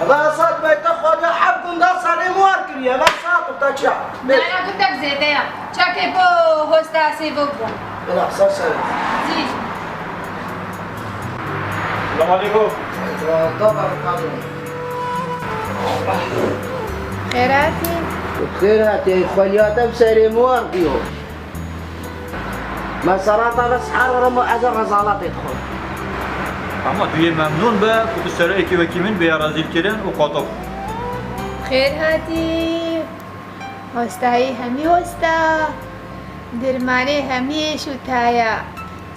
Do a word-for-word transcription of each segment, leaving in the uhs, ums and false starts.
Heva saet beyta xwediya heft gunda serê mi war kiriye. Heva saet bi te çi ya? Naya gundek zêde ya. Çekê bo hosta sêvo bû. Bila ser serê. Zî. Selam aleykum. Xêr hatî. Xêr hatî, xweliyate bi serê mi war diyo. Mesela te bes her rimo ez ê rezaletê dixwim. Ama tu yê memnûn be ku tu serokê wekî min bêya rezîlkirin û qotop. Xêr hatî. Hostayî hemî hosta. Dirmanê hemî êş û taya.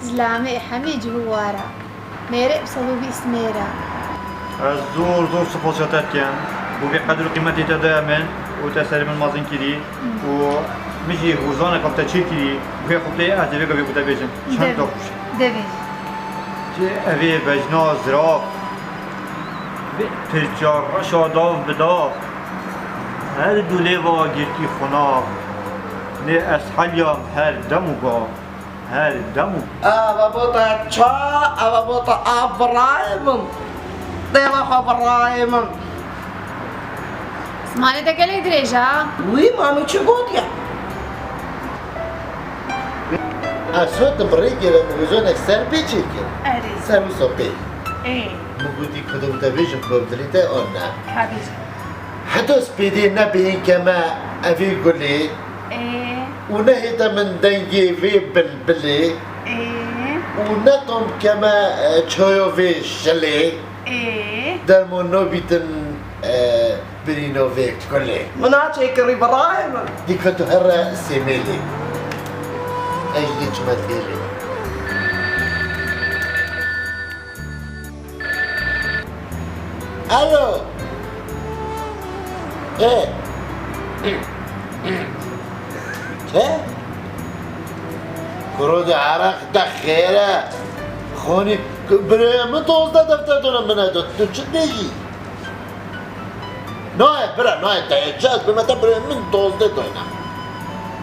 Zilamê hemî cihûwara. Mêrê bi sed û bîst mêra. Ez zor zor spas ya te dikim. Bo vê qedir û qîmetê te daya min û te serê min mezin kirî û min jî hozaneka bi te çêkirî. Guhê xwe bidê, ez dê vê gavê bo te bêjim. Çend dox bû. Devê. Cê evê bejna ziraf. Vê pirça reşa dav bi dav. Her du lêva girtî xunav. Nê ez heliyam her dem û gav. Her dem û. Eva bota ça, eva bota a birayê min. Dêva xwe birayê min. Zimanê te gelek dirêj e. Wî manu çi gotiye? Ez sotim rêkê ve min zonek ser pê çêkir. Erê. Ser wisa pê. Ê. Min gotî ku dibû te bêjim ku dilê te an ne. Ka bêjim. Heta spêdê ne bêhîn keme evê gulê. Ê. Û nehête min dengê vê bilbilê. Ê. Û netom keme, e, çaya vê şilê. Ê. Derman nabîtin, e, birîna vê kulê. Min a çêkirî birayê min. Dîka tu here sêmêlê. Ez jî çime têlê. Alo. He. He? Kuro de araq de xêr e. Xonî birê min dozdeh defter dona min e, tu çi dibêjî? Nayê bira, nayê te yê çi ez bime te birê min dozdeh doyna.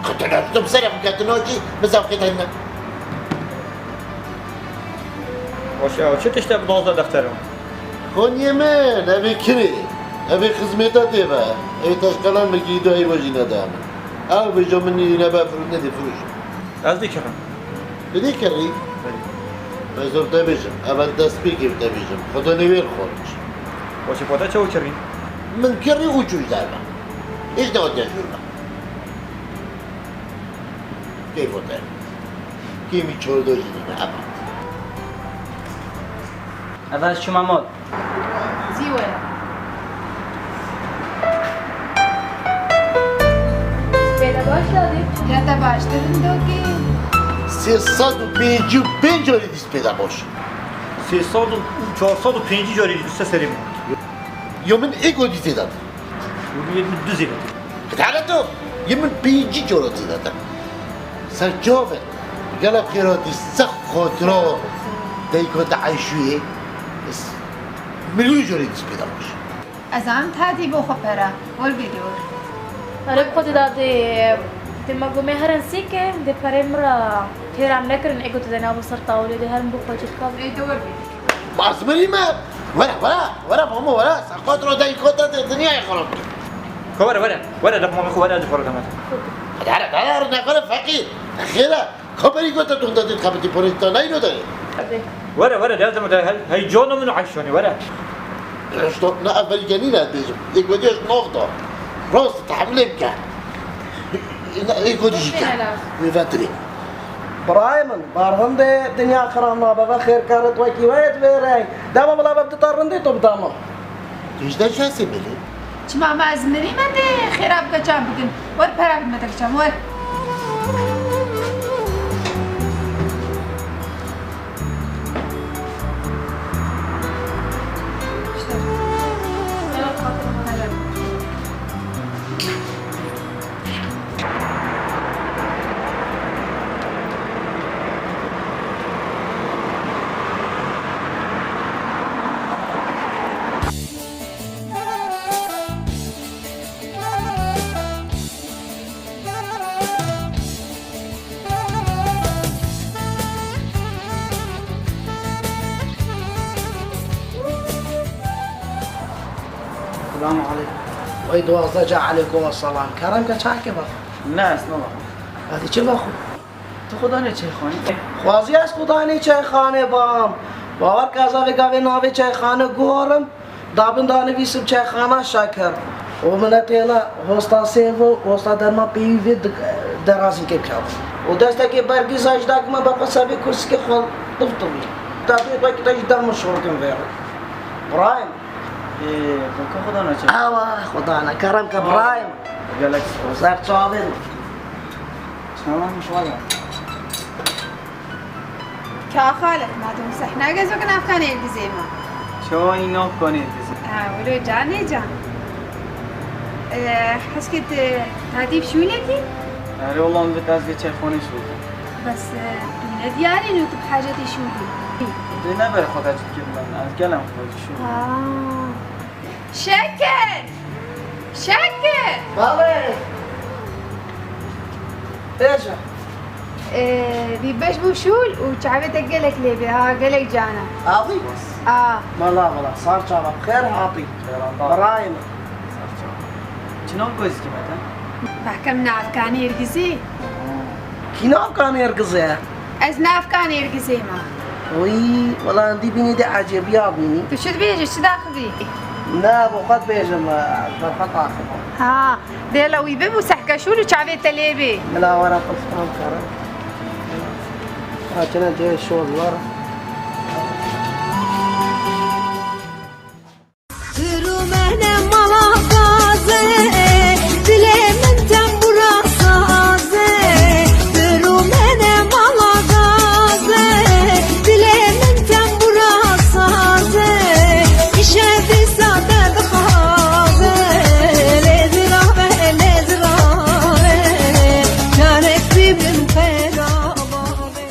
Xetina tu bi serê xwe ketin o jî, min zevqê te ne. Baş e, ew çi tişt e bi dozdeh defteran? Xoniyê min, evê kirê, evê xizmêta tê ve, evê teşqelan min kî do heyva jî neda min. Ew vêca min nî nebe firû nedê firûş. Ez dê kirim. Tu dê kirî? Belê. Ez û te bêjim, ev destpêkê te bêjim. Xweda nêwêr xorç. Baş e, pate çawa kirî? Min kirî û çû ji derve. Hiç ne hatiye jûr me. Keyf o te. Kêmî çordo jî nîne, ebat. Ev ez çûma mal. Zî were. Spêda baş dadî. Ya te baştir in dokî. Sê sed û pêncî û pênc carî dî spêda baş. Sê sed û çar sed û pêncî carî dî dûse serê min. Yo min êk o dî zêde. Û yê min du zêde. Heta to, yê min pêncî cara zêde. Ser çav e. Gela xêratî se xotira dayika te Eyşûyê, milyon jorê dîs pê de baş. Ez zanim te hatî bo xwe pere. Wer bêdor. Erê bi xwe dê dadê, dê me gomê herin sîke, dê perê min re têra nekirin, ê ku tu dê nabo ser tawilê dê herin bo xwe cî dikab. Ê de wer bêdor. Mazmirî me. Were, were, were, mamo, were. Sen xotira dayika te dê dinyayê xirab kir. Ko were, were. Were, laf mamo xwe were, ez xwe re demet. Hadi, hadi, hadi, hadi, ne kadar fakir. Xêre. Xeberî ku te dûnda dît xebitî polîs te nayîno de. Were, were, lazim de hey, hey, cano min û Eyşanî, were. Esto, ne evelî genî ne bêjim. Ê ku dî ez nov da. Rast, tehemilê bike. Ne, ê ku dî jî ke. Wê vetirê. Birayê min, berhindê dinya xirab nabe, ve xêrkaret wekî we yê divê rey. Dema bila be bidita rindê to bidama. Tu ji te çi hesê belê? Çima me ez mirî me dê xêra bike çav bikin. Wer pera bide me te çav, wer. Selam aleykum. Wey duwazdeh ca aleykum selam. Kerem ke çayke bak. Ne, ez nabim. Hadi çi bak? Tu xwe danê çayxanê. Xwazî ez xwe danê çayxanê bam. Bawer ke ez vê gavê navê çayxane guharim. Dabin danivîsim çayxana Şakir. Û min têla hosta sêv û hosta derman pêwî vê dik-, derazînkê bikevin. Û destekê bergî zajdak me berxwe ser vê kursikê xwe tiv tivî. Te tu wekî te jî deh min şor kim vê re. Birayê min. Ê, xweka xwe dana çi? Ewa, xwe dana. Kerem ke birayê min. Gelek spas. Ser çavên min. Çawan xwe da. Ka Xalid, ma tu sehna gezo ke navkanê Îlgizê ma. Çawa î navkanê Îlgizê? Ha, wilo canê can. Ee, heskê tu hatî şûnekî? Erê, wela min vit ez vê çayxanê şûndim. Bes, e, tu ne diyarî nû tu bi hacetê şûnî. Tu ne ber xwe de çi dikir min, ez gelem xwe de şûndim. Ha. Şekir! Şekir! Bavê! Bêje. Ee, vî beş bû şûl û çavê te gelek lê bê, ha, gelek can e. Avî? A. Mala, mala, sar çava, xêr hatî. Xêr hatî. Birayê min. Çi nav ku ez kî me te? Behkem navkanî Îlgizî. Kî navkanê Îlgizê? Ez navkanê Îlgizê me. Oy, wela em dî bînî de ecebiya bînî. Tu çi dibêjî, çi daxivî? Ne, bo xwe dibêjim, ez ber xwe daxivim. Ha, dêla wî bibû sehke şûl û çavê te lê bê. Bila were qulftan kere. Hatine dê şol were. Birûmene mala gaze, dilê min tembûra saze. Birûmene mala gaze, dilê min tembûra saze. Îşe dîsa te dixaze, lê zirave, lê zirave. Carek bî min pera bave.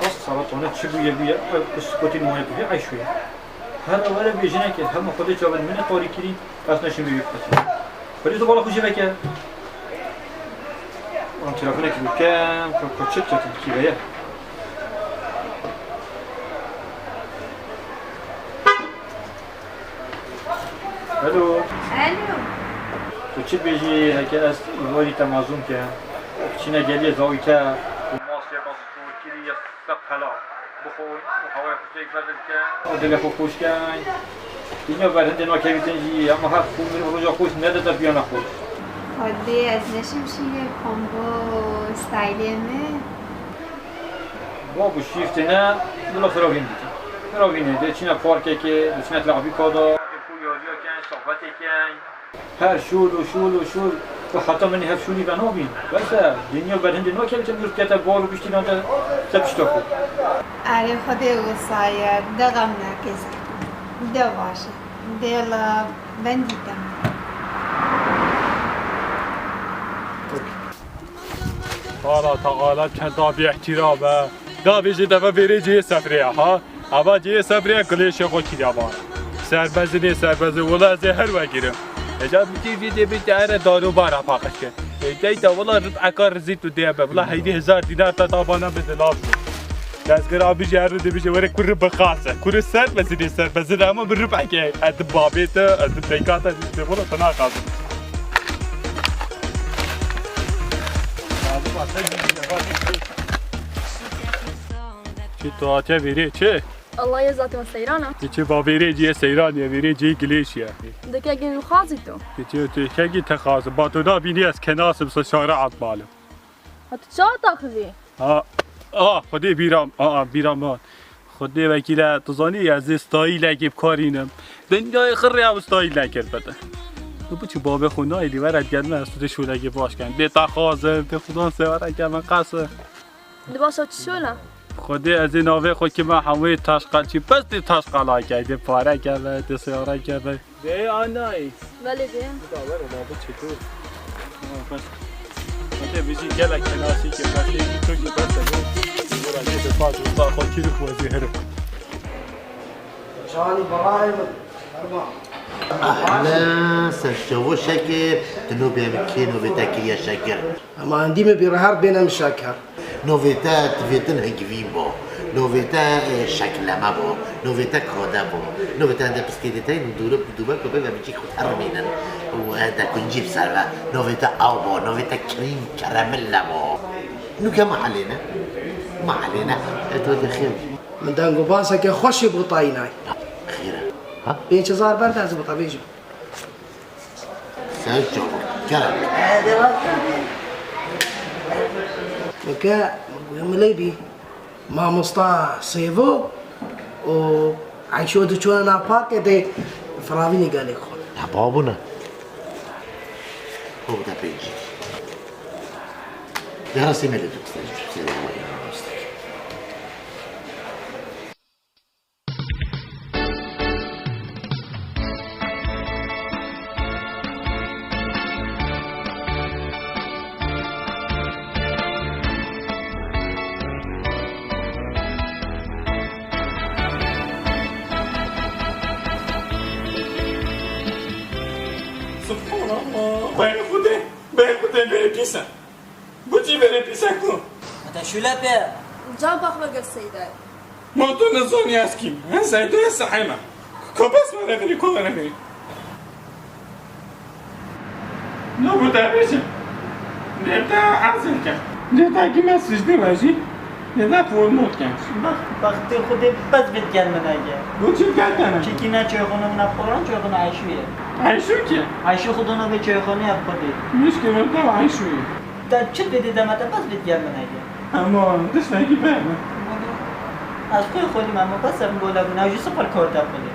Rast sara tane çi bûye bûye, ew ku spotî nû heye bûye, eyşûye. Here were bê jinekê, hema Xwedê çavên min e tarî kirî, ez neşim bê wî biqetim. Xwedê tu bala xwe jê veke. Wan telefonekî bikem, ku, ku çi diket, kî ve ye? Alo. Alo. Tu çi dibêjî, heke ez îvarî te mazûn ke? Çine geliyê zawî te û masê bas şorkirî ye se pela. Bixwe û hewayê xwe çêk berdike. Û dilê xwe xweş ke. Dinya berhindê nakevîtin jî, hema her xwe min roja xweş nedide biyana xweş. Xwedê ez neşim şîvê xwe bo stylê min. Babo şîf têne, bila firavîn dike. Firavînê de çine parkekê, de çine tlabîka da, de ku yariya ken, sohbetê ken. Her şûl û şûl û şûl. Ve heta min hevşûnî ve nabîn. Bes e, dinya berhindê nakevîte, mirov kete bar û piştî nade se pişta xwe. Erê Xwedê wisa ye, de xem neke zehmet. De baş e. Dêla bendî te. Xala Teala çend da bêhtirab e. Da bêjê deve vêrê cihê sefrê ya, ha? Ava cihê sefrê ya, gilêşê xwe kiriya ba. Serbezinê serbezin, wela ez ê her wegirim. Eca bi tî vî dê bi te ere daro bara paqij kir. Ê, dey te wela rib'eka rizî tu dê be. Wela heydê hezar dînar te da bana bide, lazim. Dezgir abi jî her dibêje were kurî biqase. Kurî serbezinê serbezin ama bi rib'ekê. Ez di babê te, ez di deka te, ez di wela te naqasim. Çi tu hatiye vêrê çi? Allah ye zaten seyran e. Çi ba vêrê cihê seyran ye, vêrê cihê gilêş ye. Dikegin xazî tu. Çi tu kegî te xazî. Ba tu nabînî ez kenasim se şara atmalim. Ha tu çawa taxivî? Ha, ah, Xwedê bîram, ah, bîram hat. Xwedê wekîle, tu zanî ez ê stayîlekê bikarînim. Dinyayê xirrê ew stayîl nekir bide. Tu biçî bavê xwe nayê lî were gelme ez tu dê şûlekê baş ken. Bê te xazim, tê xudan sewareke min qesim. Di başa çi şûl e? Xwedê ez ê navê xwe kime hemûyê taşqal çî, bes tê taşqala key, dê pare keve, dê seyare keve. Dê anayî. Belê dê. Bida were, baba çeto. Tamam, bas. Xwedê bijî gelek tenasî ke, bes tê ço ke bes e. Bora ke de faz usta xwe kiri xwe zî herim. Canî birayê min. Ferma. Ahlen, ser çavo Şekir, tu nû bê min kê nû bê te kiriye Şekir. Ama endî min bî re her bêne min Şekir. Novê te tivêtin hingivîn bo. Novê te, e, şekleme bo. Novê te kode bo. Novê te hende piskê dê teynin û dûre dûbe ku bê ve biçîk xwe termînin. Û hende kuncî bi ser ve. Novê te aw bo. Novê te kirîm keremille bo. Nûke mehelê ne. Mehelê ne. Et weke xêr. Min deng û baseke xweşî bo tayînay. Xêr e. Ha? Pênc hezar berde ez bo te bêjim. Ser çabuk, kerem. Weke milê bî, mamosta Sêvo û Ayşo diçûne nav parkê dê firavînê gelê xwe. Ya babûne. Xwe bide pêncî. Ya rastî melê tu kiste, tu kiste, ya rastî. Subhanallah. Beyê Xwedê, beyê Xwedê, beyê pîs e. Bu cî verê pîsek ku. Heta şûle pê. Can paxla gel Seyda. Ma tu nizanî ez kî me? Ez Seyda, ez sehê me. Ku bes were verî, ku were verî. No bu te bêjim. Nê te ezil ke. Nê te kî me sicdî we jî. Nê te formol ke. Bax, bax, tu xudê bes bit gel min ege. Bu çi gel te ne? Çikî ne çöxunu ne poran, çöxunu Ayşu ye. Ayşu ki? Ayşu xudunu ve çöxunu yap xudê. Mişkî min te Ayşu ye. Te çi didî deme te bes bit gel min hege. Ama tiştekî pê ne. Ez xwe xwedî me, ama bes em gole bûne, ew jî sifir kor te xwedî.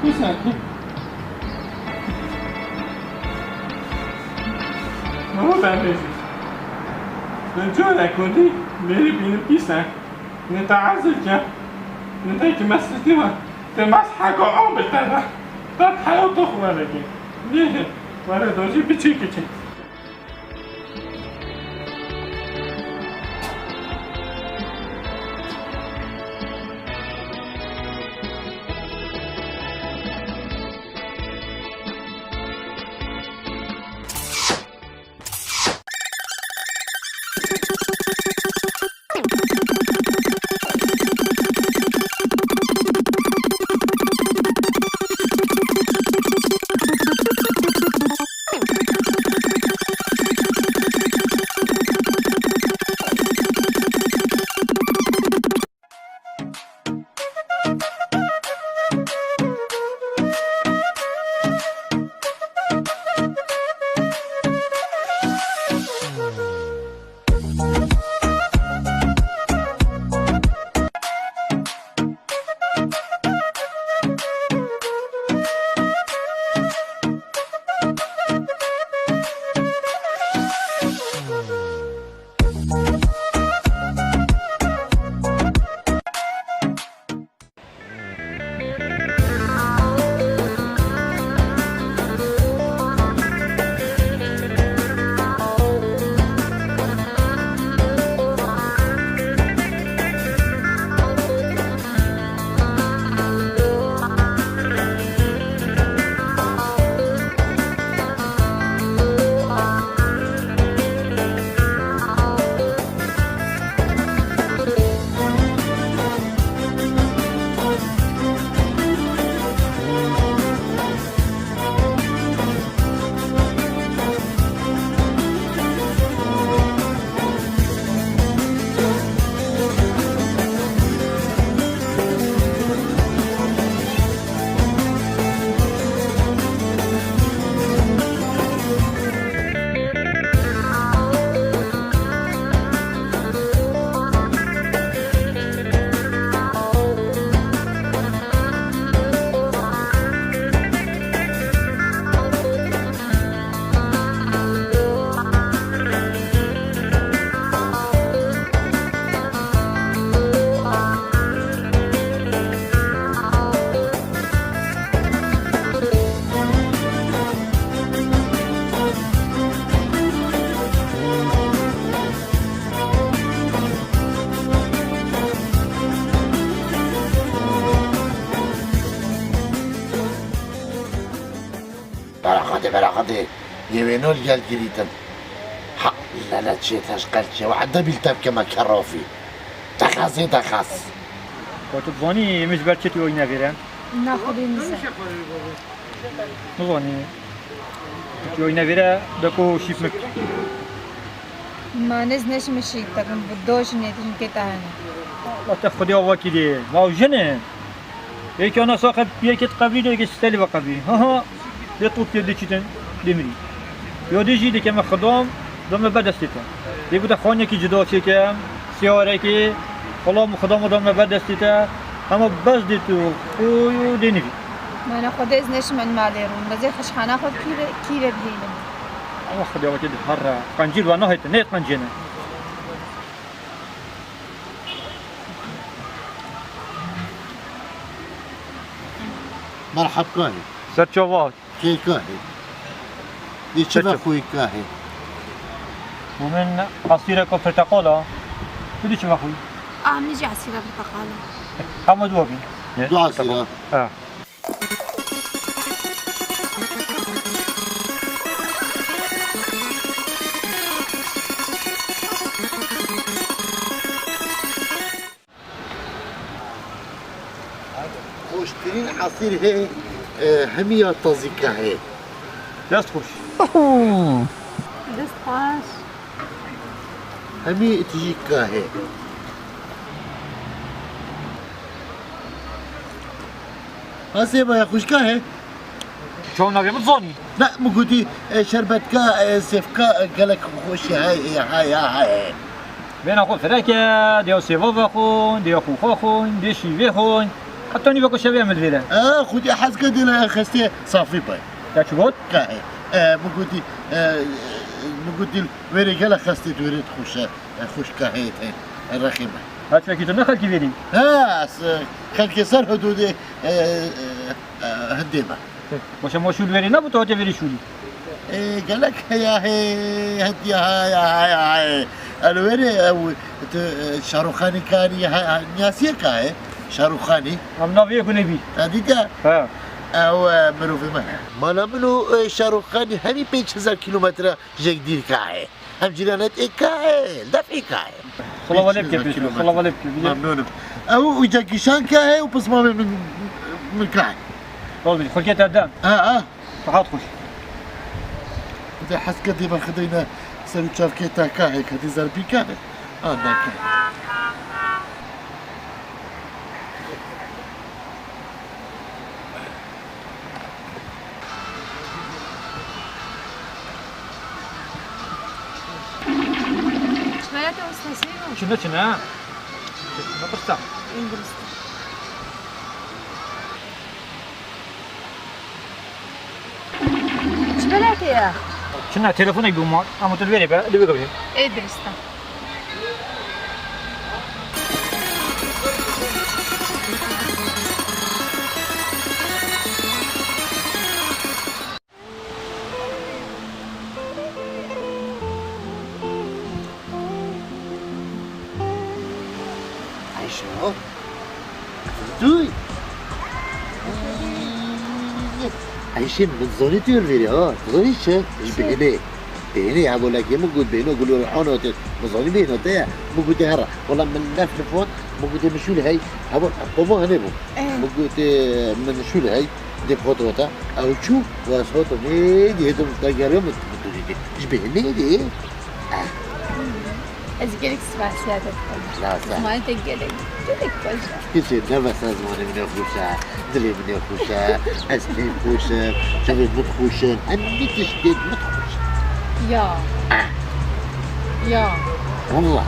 Pîs e. Ama ben bêjim. Min corek kurdî mêrî bînin pîs e. Ne te ezil ke. Ne te ki mescid dî me. Te mes heka an bi te re. Te heya te xwe veke. Nê. Were dojî biçî kiçî. Bereqatê, bereqatê. Yê wê nol gel girîtin. Ha, Lele çê teşqel çê, wehde bîl tebke me kerofî. Texezê texez. Xwe tu dizanî min ji ber çi tu oyî nevêre? Na xwedê nizan. Nizanî. Tu oyî nevêre deko şîp mik. Ma nez neşim şîp tekim, bu do jinê tu jinkê te hene. La te xwedê ava kî dê. Ma ew jin e. Yekê ana saxe yekê diqebrîne, yekê stelî veqebrîne. Ha ha. Lê top yê diçîtin, demirî. Yo dî jî dikeme xidam, dame ber destê te. Dê bide xaniyekî cida çêke, siyarekê, xelam û xidama dame ber destê te. Hema bes dê tu xo yo dê nivî. Mane xwedê ez neşim en malê rûn. Bezê xişxana xwe kîre, kîre bihêlim. Ama xwedê wekê di herre. Qencî wa nahête, nê qencêne. Merhab kahê. Ser çava. Kê kahê. Dê çi Ser çava. Vexwî kahê. Min asîreka porteqal a. Tu dê çi vexwî? Ah, min jî asîra porteqal a. Hema dua bî. Du asîra. Ha. Xweştirîn esîr hê, e, hemiya tazîka hê. Dest xweş. Dest xweş. Hemî tijîka hê. Ha sêva ya xwişka hê. Çaw navê min zanî. Ne, min gotî, e, şerbetka, e, sêvka, e, gelek xweş e, hay, hay, hay, hay. Bêhna xwe fireke, dêya sêva vexwin, dêya xûxa xwin, dê şîvê xwin. Heta nîveka şevê em li vêre. E, xwedî hez ke dê la xestê safî bay. Te çi got? Ka, e, e, min gotî, e, min gotî, wêrê gelek xestê tu wêrê dixweşe, e, xweşka heye te, e, rexê me. Ha, çekî tu ne xelkî vêrî? Ha, ez, e, xelkê ser hududê, e, e, e, hindê me. Baş e, ma şûl wêrê nebû, tu hatiye vêrê şûlî? Ê, gelek heya hê, hetiye haya, haya, haya. El wêrê ew, tu, e, Şaruxanî karî, ha, ha, niyasiyê ka hê? Şaruxanî. Em navê yek hûn ê bî. Te dîtiye? He. Ew, e, mirovê me. Mala min û, e, Şaruxanî hemî pênc hezar kîlometre jêk dîr ka hê. Em cîranê ê ka hê, def ê ka hê. Xulawalê bike, pêşve, xulawalê bike. Memnûnim. Ew û Cekîşan ka hê û pismamê min, min ka hê. Bol bî, xurkê te dem. Ha, ha. Rahat xweş. De hez ke dê berxideyne ser û çavkê te ka hê, ke dê zerbî ka hê. Ha, ne ka. Çi ne te wisa seyro? Çi ne, çi ne? Çi ne pirsa? Endiristan. Çi belekê ye? Çi ne, telefonek bû ma, ama tu li vê be, li vê be. Ê, dirist e. Ayşe, duy. Ayşe, min zanî tu yol verî ha. Tu zanî çi? Ji bêhnê. Bêhnê ya bolekê min got bêhno gul û rihano te. Min zanî bêhno te ye. Min gotê here. Wela min lef li fot. Min gotê min şûl hey. Hebo, hema hene bû. Eh. Min gotê min şûl hey. Dê foto te. Ew çû. Wes foto nê. Dê tu te geriyo min. Ji bêhnê dê. Ez gelek spasiya te dikim. Lasa. Zimanê te gelek, gelek xweş e. Hiç e, nefes e, zimanê min ê xweş e, dilê min ê xweş e, ez pê xweş im, çavê min xweş in, hemî tiştê min xweş in. Ya. Ah. Ya. Wallah.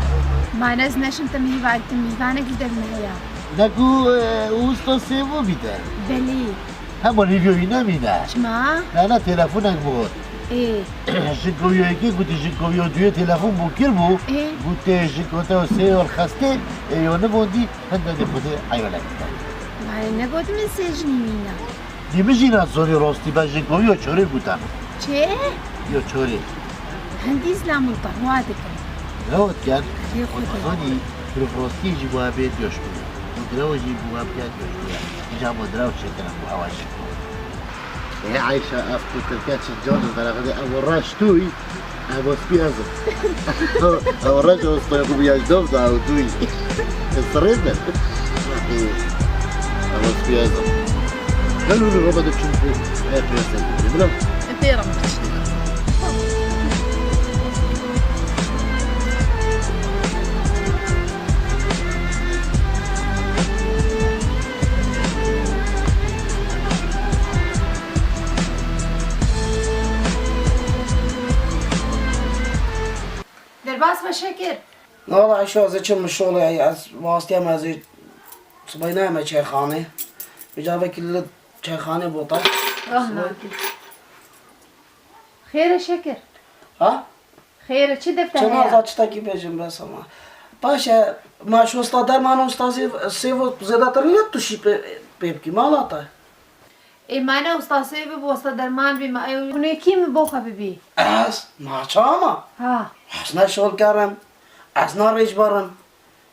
Ma ez neşim te mîvan, te mîvanek ji deng me heye. Ne ku, e, usta sêvo bîte. Belê. Hema rêviyo wî nemîne. Çima? Na, na, telefonek bû. Ê. Jinko wî yekê gotî, jinko wî duyê telefon bû kir bû. Ê. Gotê, jinko te sê yol xestê, ê, yo nivondî, hinde dê xwedê heywanek bide. Mane negotî min sê jinî wî ne. Dê min jî nezanî rostî, ben jinko wî yo çorê gotan. Çê? Yo çorê. Hindî zilam min qehwa dikim. Ne ot ken? Lê xwe de. Zanî, prof rostî jî bu abê diyoş bû. Û direw jî bu abê diyoş bû. Îca bo direw çêkirin bu awa jî. Ê Ayşe, ev qutilke çi can in, beraxidê ev reş tûy. Ev spî ez im. Ew reş ew spî ku bûya ji dov da ew dûyî. Sirê de. Ev spî ez im. Gel hûn roba de çûn ku ev piyasayê. Bila. Em pê re biçin. Derbas be Şekir. Wala Ayşe, ez çi mişol e, ez wastiyem ez sibay nayeme çayxane. Vêca vekî li çayxane bota. Ah, nakir. Xêr e Şekir. Ha? Xêr e, çi defte heye? Çima za çitakî bêjim bes ama. Paşe, ma şu usta derman, usta sêv-, sêvo zêdetir ne tuşî pê, pê bikî, mala te. Ê, ma ne usta sêv bû, usta derman bî, ma ew hûn ê kî min bo xwe bibî? Ez? Ma çawa ma? Ha. Ez ne şolker im, ez ne rêcber im.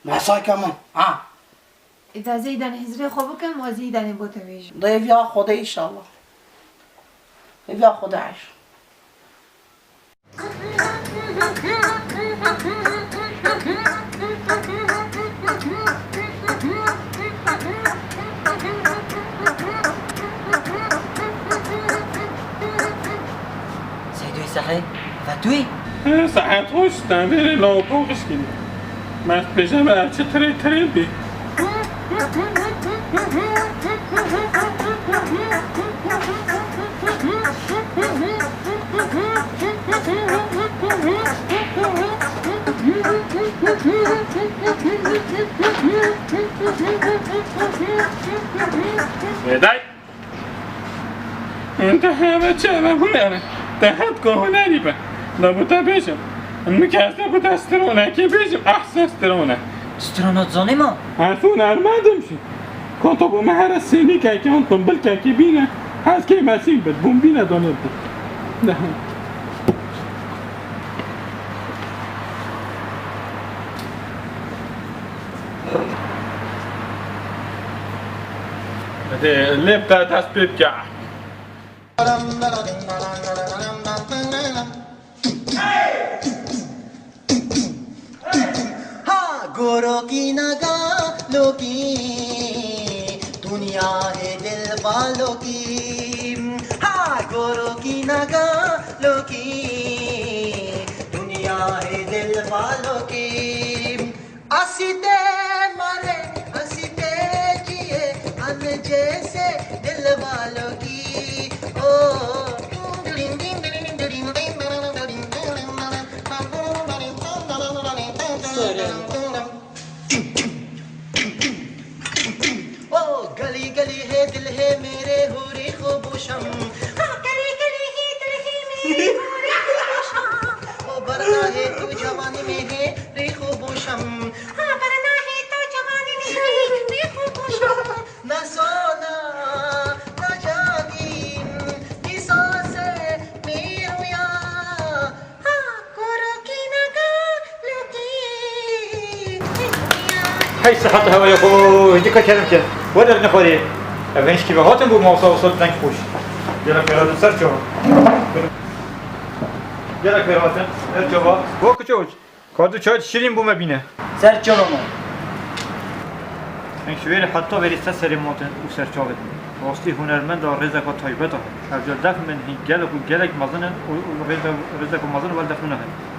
Ma sake min, ha. Ê, da zeydan hizrê xwe bikim û ez zeydanê bo te bêjim. Dê viya Xwedê înşallah. Dê viya Xwedê Ayşe. Seydoyê Sehê, ev tu yî? He, Sehê xweş, tenvêrê law paqij kirî. Merd bêje me ev çi tirê tirê bî. Vêday. Te heve çi eve huner e? Te hetko hunerî be. Da bo te bêjim. Min ke ez de bo te stronekê bêjim, ehsen strone. Strona zanî ma? Ez hunermend im jî. Konto bo me here sênîkekê an tumbilkekê bîne. Hez kê mesîl bit, bûn bîne donê bit. Hadi lêp te dest pê bike. Ha, goro ki naga loki, dunya hai dil walo ki. Ha, goro ki naga loki, dunya hai dil walo ki. Asite mare, asite jiye, an jaise dil walo ki. Oh. Sorry. او گلی گلی ہے دل ہے میرے، ہو ریخ و بوشم. ہاں، گلی گلی ہے دل ہے میرے، ہو ریخ و بوشم. او برنا ہے تو جوانی میں ہے، ریخ و بوشم. ہاں، برنا ہے تو جوانی میں ہے، ریخ و بوشم. نہ سونا، نہ جاگیم، نہ سانسے میرے یا. Hey, sihet hewayê xwe, hêdîka kerem ke. Were nexwarê. Ev hêşkî ve hatin bû mawsa wisa deng xweş. Gelek were hatin ser çava. Gelek were hatin ser çava. Bo kiçoç. Ka tu çay şirîn bo me bîne. Ser çava ma. Hêşkî were heta verî ser serê ma hatin û ser çavê. Rastî hunermenda rêzeka taybet e. Ev car def min hîn gelek û gelek mezin in û, û rêze-, rêzeka mezin wel def min e.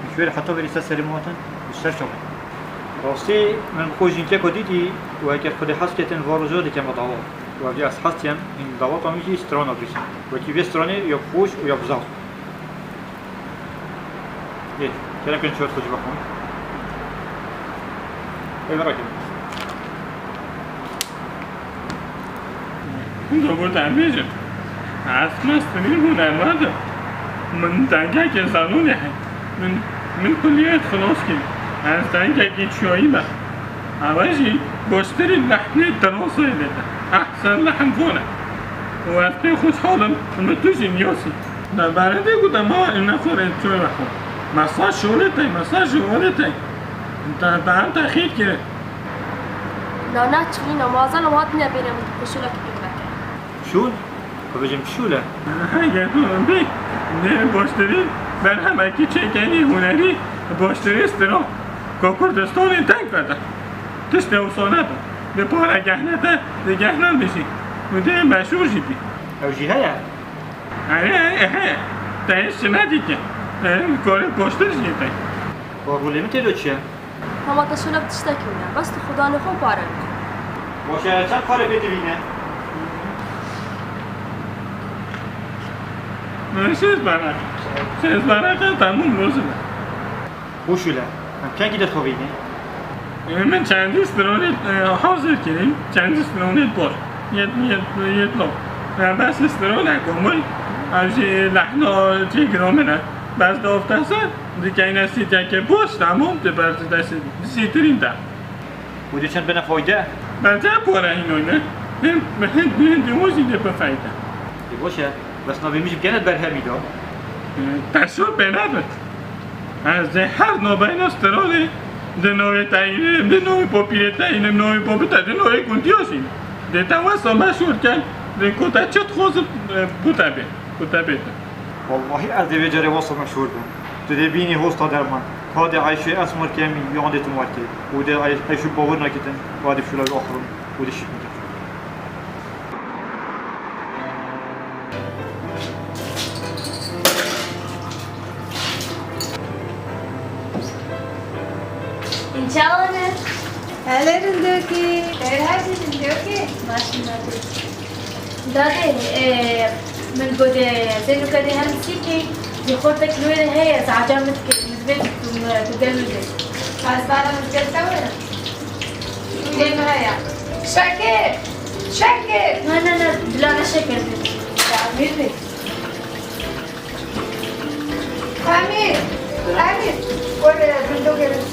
Ji wê re heta verî ser serê min hatin û ser çavê. Rastî min bi xwe jînkeka dîtî û eger Xwedê hez ketin va roja dikeme dawa. Û ev jî ez hez diyem, hîn daweta min jî strana bîst. Wekî vê stranê ya bi xweş û ya bi zaf. Ê, kerem kin çort xwe jî vexwin. Ê, verakin. Hûn da bo te em bêjin. Ez mestirîn hûnermend im. Min dengekê salonê heye. Min, min kuliyet xilas kir. Ez dengekî çiyayî me. Ewe jî boştirî lehnê Tinosayê dide. Ehsen lehn vone. Û ez pê xweşhal im, min tu jî niyasî. Derbere dê ku dema em nexwere çay vexwe. Mesaj şolê tey, mesaj ji olê tey. Te, te em te xêr kirin. Na, na, çinî na, mazal û hatine bêrê min, xwe şolekî pêk veke. Şûl? Xwe bêjim çi şûl e? Hege tu bê, ne boştirî, Berhemekî çêkenî hunerî boştirî stiro ku Kurdistanê teng kete. Tiştê wisa nebû. Di para gehne de, di gehna dijî. Û dê meşhûr jî bî. Ew jî heye? Erê, erê, heye. Te hêj çi nedîtiye? Erê, korê boştir jî tê. Wa rolê min tê do çi ye? Hema te şûnek tiştekî ne. Bes tu xudanê xwe pare bike. Baş e, çend pare pê divîne? Şêst beraq. Şêst beraq e, tamam, roz be. Xweş wile. Em kengî dest xwe vînê? Ê, min çendî stronê, e, hazir kirî. Çendî stronê bor. Yet, yet, yet lo. E, bes stronê komul. Ev jî lehna çê giro min e. Bes de ofte ser. Dikeyne sîteke boş, tamam, tu ber tu destê zêtirîn de. Û dê çend bene fayde? Bence pore hînoyne. Hin, hin, hin, hin, jî dê bifeyde. Ê, baş e. Bes navê min jî bikene berhemî de. Te şûr pê nebit. Ez dê her nobeyna strolê, di navê teyînim, di navê popîlê teyînim, navê popîte, di navê kuntiya jî. Dê te wesa meşhûr ken, dê ku te çi dixwazim, e, ku te bê, ku te bê te. Wallahî ez dê vê carê wesa meşhûr bim. Tu dê bînî hosta derman. Ka dê Eyşê Esmar kemî, yan dê tu markê. Û dê Ey-, Eyşû bawer nakitin, ka dê şûla wî axirûn. Û dê şî bikin. Înçawa ne? Hele rindokî. Xêr hatî rindokî. Maşallah. Dadê, e, min got, e, zênûka dê hem sîkê, ji xortek li wê de heye, ez aca min dikir, min divê tu, tu gel wê de. Ez bala min gel te were. Lê min heye. Şekir! Şekir! Na, na, na, bila ne şekir be. Ya, Emîr Bey. Emîr! Emîr! Were, bin do gelin.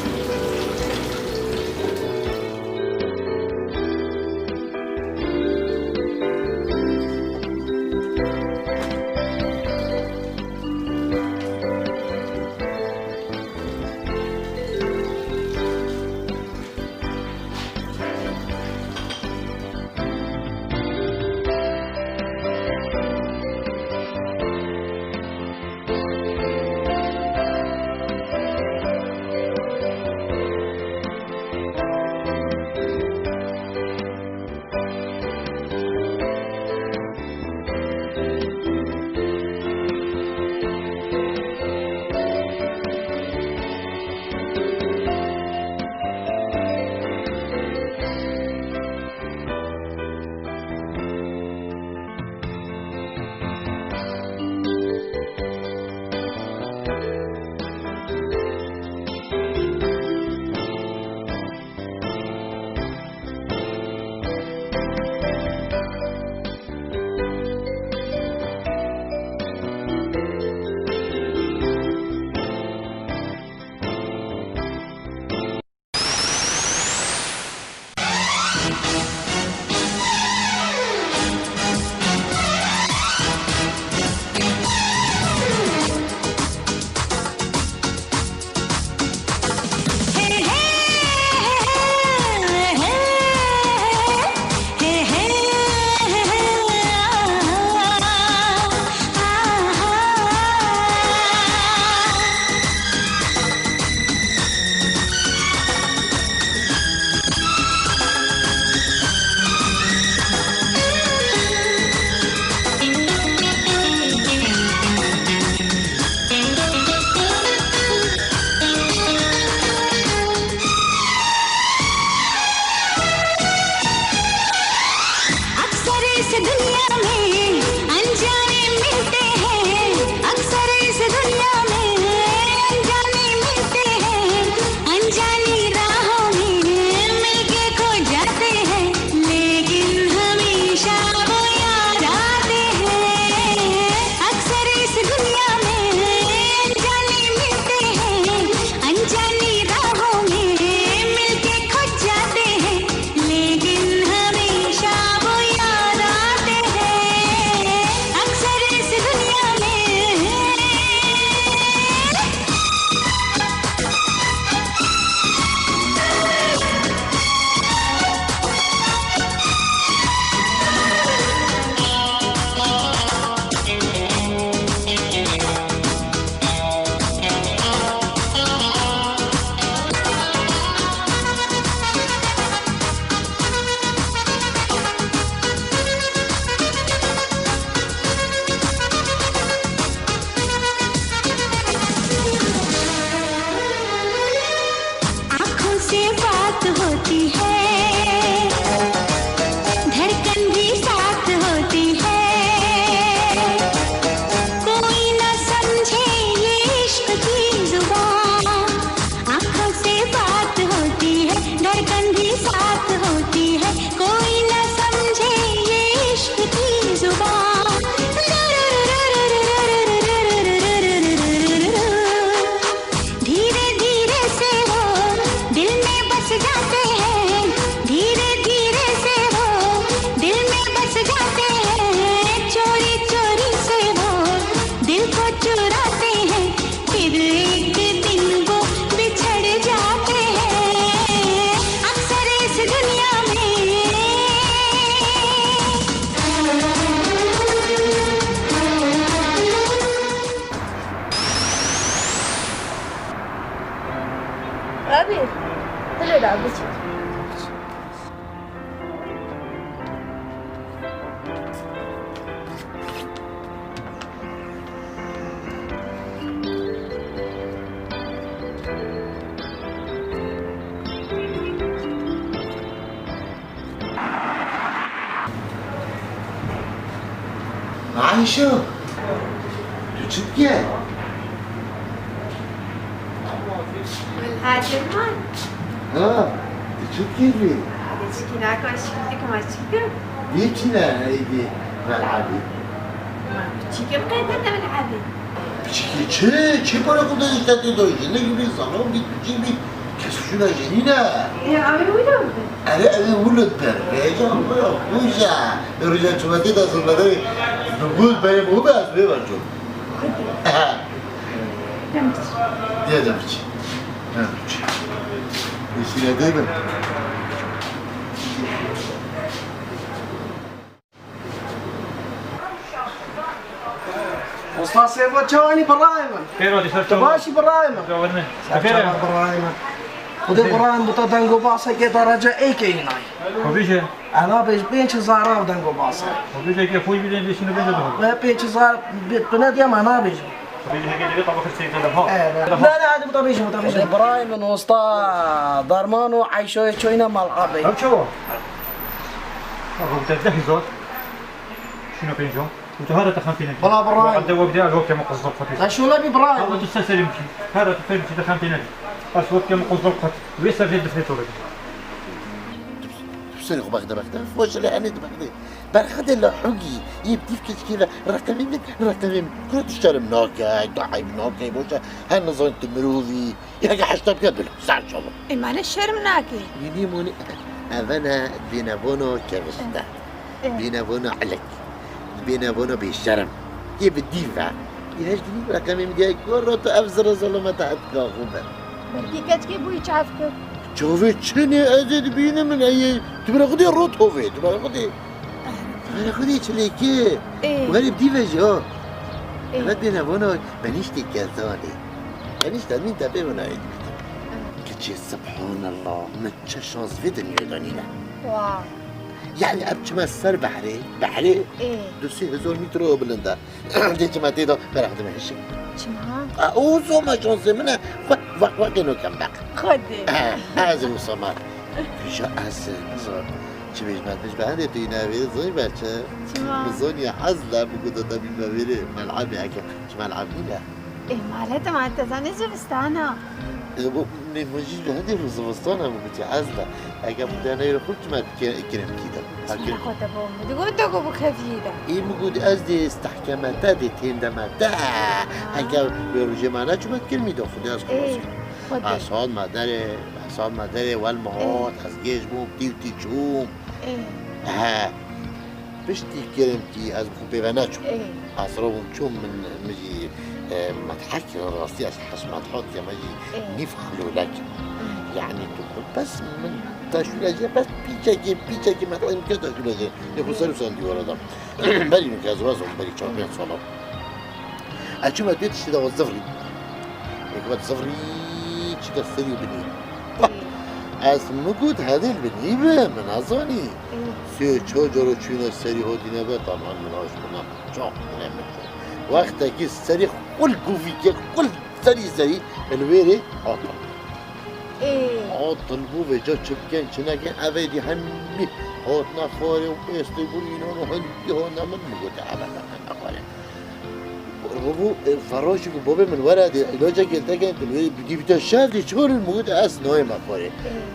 اکثر اس دنیا میں انجانے ملتے ہیں، اکثر اس دنیا میں انجانے ملتے ہیں، انجانی راہوں میں مل کے کھو جاتے ہیں، لیکن ہمیشہ وہ یاد آتے ہیں۔ اکثر اس دنیا میں انجانے ملتے ہیں، انجانی راہوں میں مل کے کھو جاتے ہیں، لیکن ہمیشہ وہ یاد آتے ہیں۔ Ayşe, tu çi dikî? Wela Derman. Ha, tu çi dikî vê? Çikî naka şikî dikima çikim. Vê çi ne eydî mel'abî? Çikim qeyde te mel'abî. Çikim çi? Çi para xwe de işte tê do jinik bî, salon bî, tu çi bî? Kes şuna jenîne. E, abi wilo bi. Ere, ere, wilo bi. Vêca, wilo, wija. Rûja çumetî de zilmedê. Bi gul beyim û be ez vê bacû. Hadi. Aha. Demiş. Diye demiş. Demiş. Yeşile değil mi? Usta Seyfo, çawanî birayê min? Xêr hatî, ser çawa? Tu baş î birayê min? Çawa ne? Ser çawa birayê min? Xwedê birayê min, bi te deng û basekê derece êkê înay. Xwe bêje. Ana bêj pênc hezar av deng û base. Xwe bêje ke xwe bidin, lê şîne bêje daha. Ve pênc hezar bi, tu ne diye me nabêjim. Xwe bêje heke divê tabak seyf de ha. Evet. Ne, ne, hadi bu da bêjim, bu da bêjim. Xwedê birayê min, usta Derman û Eyşoyê çoyne mal'abê. Ew çawa? Ew te deh hezar. Şîne pênc. Û tu here te xem pê nekî. Bala birayê. Û ende we bide, ez wek keme qizil xwe pê. La şûne bî birayê. Ama tu ser serê min kî. Here tu pê min kî, te xem pê nekî. Ez wek keme qizil xwe. Wê ser vê difrê to vekî. Tu serê xwe bexde bexde. Xwe ji lê henê dibexde. Berxedê la hugî. Yê bi dîv keçikê ve. Reqemê min, reqemê min. Kura tu şerm nake, tu eyb nake, boşe. Her nizan tu mirovî. Yeke heşta bike dilo. Ser çawa. Ê, mane şerm nake. Yê nî monî. Evene dibêne bono kevişte. Eh. Bîne bona elek. Bîne bona bêşerm. Yê bi dîv e. Yê heş dinî reqemê min diyayê ku ro tu ev zirre zolometa etka xwe be. Belkî keçkê bûyî çav kir. Çavê çinê ez ê dibînim min ey. Tu bira xwe dê ro tovê. Tu bira xwe dê. Tu bira xwe dê çilêkê. Ê. Werê bi dîv e jî ha. Ê. Evet bîne bona benîştê kezanê. Benîşta min te pê bona ê dibînim. Ê. Keçê subhanallah. Min çi şans vê dinyê de nîne. Wa. Yani ev çima ser behrê, behrê Ê. du sê hezar metre bilind e. Dê çima tê de beraxdime hişê. Çima? A, o zoma şansê min e. Xwe, xwe, xwe keno kem beq. Xwedê. Ha, ez û Samar. Vêja ez, ez, çi bêj me, bêj be, hende tu yine vê zay berçe. Çima? Min zaniye ez le, bu kuda da bî me vêrê, mel'abê eke, çi mel'ab nîne. Ê, male te, male te zanî zivistana. E, bu, ne, min jî li hindê zivistan em gotî ez de. Eke bi te neyre xurt çima ke-, kirin kî de. Ha, çima kirin. Xwe te bo min digot te ku bikevî de. Ê, min got ez dê stehkeme te, dê têndeme te. Ha. Eke wê rojê me neçûme kirin mî de xwedê ez Ê, xelasî. Xwedê. Ez hat me derê, ez hat me derê wel me Ê. Hat, ez gêj bûm, tî û tî çûm. Ê. He. Piştî kirin kî ez bi xwe pê ve neçûm. Ê. Ez robûm çûm min, min jî, e, medhe kirin rastî ez hez medhat ke me jî Ê. Nîv xilûlek. Ê. Yani tu xwe bes min te şûre jê bes pîçekê, pîçekê medhe min ke te şûre jê. Lê xwe ser û sendî were da. Berî min ke ez wezom berî çar pênc sala. Ez çûme dê tiştê de zivrî. Ê, ku zivrî çike serî û binî. Ê. Ez min got hedê li binî be, min nezanî. Ê. Sê çar cara çûne serî hatîne be, tamam min aş min çax bine min. Wextekî serî xul govîke, xul serî serî, li wêrê hatin. Ê. Hatin bû vêca çi bikin, çi nekin, ev êdî hemî hatine xwarê û pêstê bû înan û hindî hatine min, min gote, eve, eve, eve xwarê. Bû, e, ferroşî ku bobê min were dê, îlacekê li te kin, tu wê bidî bite şev dê, çi min gote, ez nayê me xwarê. Ê.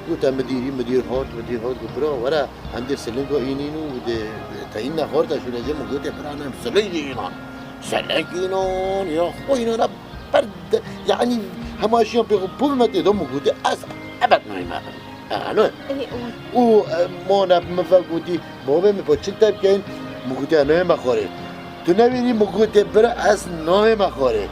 Gote, midîrî, midîr hat, midîr hat, got, bira, were, em dê silingo înîn û dê, te înne xwar te şûne jê, min gote, bira, ne, siling jî înan. Siling înan, ya xwe înan, e, ber de, yani, hema jiyan pê xwe bû me tê de, min gote, ez ebed nayê me. Alo. Ê, û. Û, e, mane min ve gotî, bavê min, bo çi te bikeyin? Min gotî, ez nayê me xwarê. Tu newêrî, min gotê, bira, ez nayê me xwarê. Ê.